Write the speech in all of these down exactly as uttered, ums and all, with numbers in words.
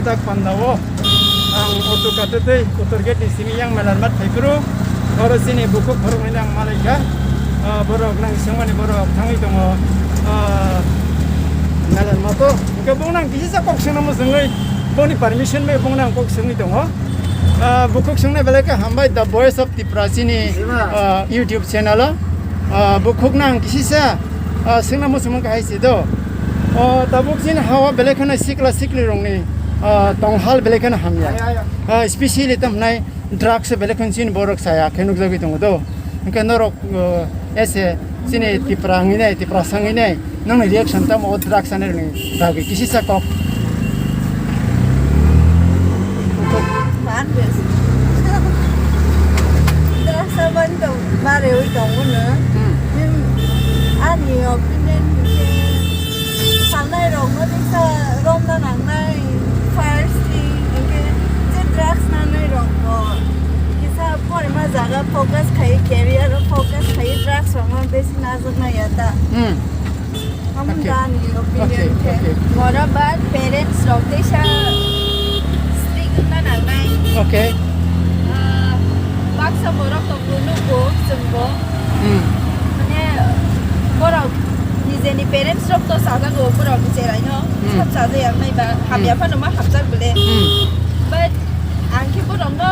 Tak pandao ang auto katetwi Uttar Gate ni simi yang Melarmat phaiphuru. Oro chini bukhuk phoroknwi ang malaikha. Ah, borok nang sengmani borok thangwi tongo, ah, Melarmato. Hwnkhe bung nang kisa kok sengna muchungwi boni permission bai bung nang kok sengwi tongo. Ah, bukhuk sengna belai khe hambai The Voice of Tipra chini, ah, YouTube channel o. Ah, bukhuk nang kisa, ah, sengna muchungma kahai se do. Oh, tabuk chini hawa belai kheno sikla sikli rokni, ah, tonghal belai kheno hamya. Ah, specially tamhnai drugs belai kheno chini borok saya khe nukjagwi tongo do. Hwnkhe norok, ah, ese chini Tipra wngwi nai, Tiprasa wngwi nai, nongni reaction tamo o drugs ani rokni bagwi kisa sa kok. Man bes. Drugs abani tong barewi tongo no. Hmm. Ani opinion khe sanai rokno teisa romna nangnai first thing, hwnkhe je drugs nanai rokbo kisa porima jaga focus khai, career o focus khai, drugs rokno besi najaknai ya ta. Hmm. Amo Okay. Dani opinion Okay, khe. Okay. Borok ba parents rok teisa strict wngna nangnai. Okay. Ah, baksa borok tongbo nukgo chwngbo. Hmm. Mane borok nijeni parents rok to sajago borok ni cherai no. Hmm. Sab sajaya wngnai ba hamya Hmm. phano ma hamjak bole. Hmm. But ang khe borok no,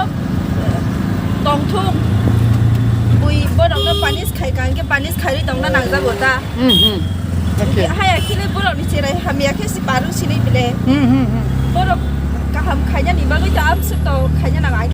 eh, tongthung. Bui borok no punish khai ka, ang khe punish khairwi tongna nangjago ta. Hmm, hmm. Okay. Haya khe borok ni cherai hamya khe si barung sinai bole. Hmm, hmm, hmm. Borok kaham khaina ni bagwi ta amsuk to khaina nang, ang